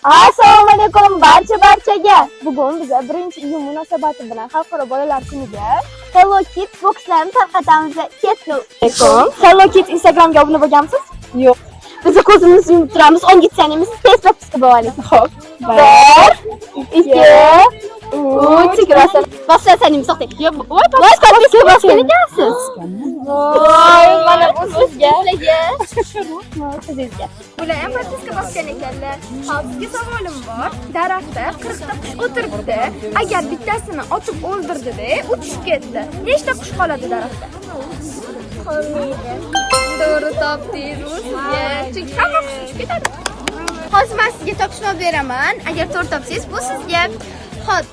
Assalomu alaykum barcha-barchaga. Bugun biz 1-iyun munosabati bilan Xalqaro bolalar kuniga Hello Kids bokslarni tarqatamiz. Ketdi. Alaykum. Hello Kids Instagramga obuna bo'lganmisiz? Yo'q. Biz ko'zimizni yumib turamiz, 10 saniyamiz tez подписка bo'lamiz. Xo'p. 1 2 3 rosa. Bosgan saniyamiz to'xtang. Yo'q, voy, Voy, подписка bosgan ekansiz. Voy, mana bu sizga. Sizga. Sizga. Bular ham подписка bosgan ekanlar. Hop, sizga savolim bor. Daraxtda 40 ta qush o'tiribdi. Agar bittasini otib o'ldirdida, u tushib ketdi. Nechta qush qoladi daraxtda? Qolmaydi. To'g'ri topdingiz, bu sizga. Chunki hamma qush uchib ketadi. Hozir men sizga topishmoq beraman. Agar to'g'ri topsangiz, bu sizga. Xo'p,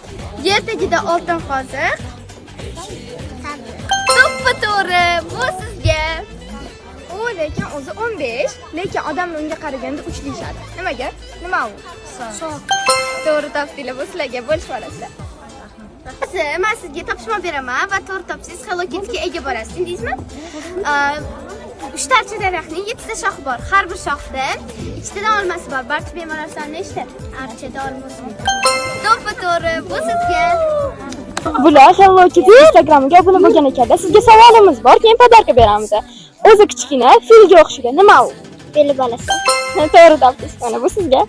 yer tagida oltin qoziq. To'ppa to'g'ri, bu sizga. U lekin o'zi 15, lekin odamlar unga qaraganda 3 deyishadi. Nimaga? Nima u? Soat. To'g'ri topdinglar, bu sizlarga bo'lishib olasizlar. Hozir men sizga topishmoq beraman va to'g'ri topsangiz Hello Kittyga ega bo'lasiz. Tushundingizmi? Uchta archa daraxtning yettita shoxi bor. Har bir shoxda ikkitadan olmasi bor. Barcha bemorlar soni nechta? Archada olma o'smaydi. To'ppa to'g'ri, bu sizga. Bular Hello Kitty Instagramga obuna bo'lgan ekanda. Sizga savolimiz bor, keyin подарка beramiz. O'zi kichkina, filga o'xshagan. Nima u? Beli bolasi. To'g'ri topdingiz. Mana bu sizga.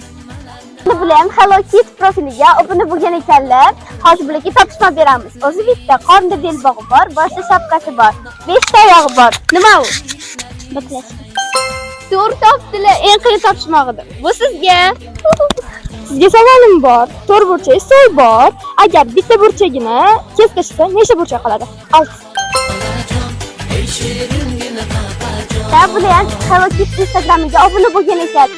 Bular ham Hello Kitty profiliga obuna bo'lgan ekanlar. Hozir bularga topishmoq beramiz. O'zi bitta, qornida belbog'i bor, boshida shapkasi bor, beshta oyog'i bor. Nima u? Baklashka. To'g'ri topdilar. Eng qiyin topishmoq edi. Bu sizga. Sizga savolim bor. To'rt burchak stol bor. Agar bitta burchagini kesib tashlasa, nechta burchak qoladi? 6. Bular ham Hello Kitty Instagramiga obuna bo'lgan ekan.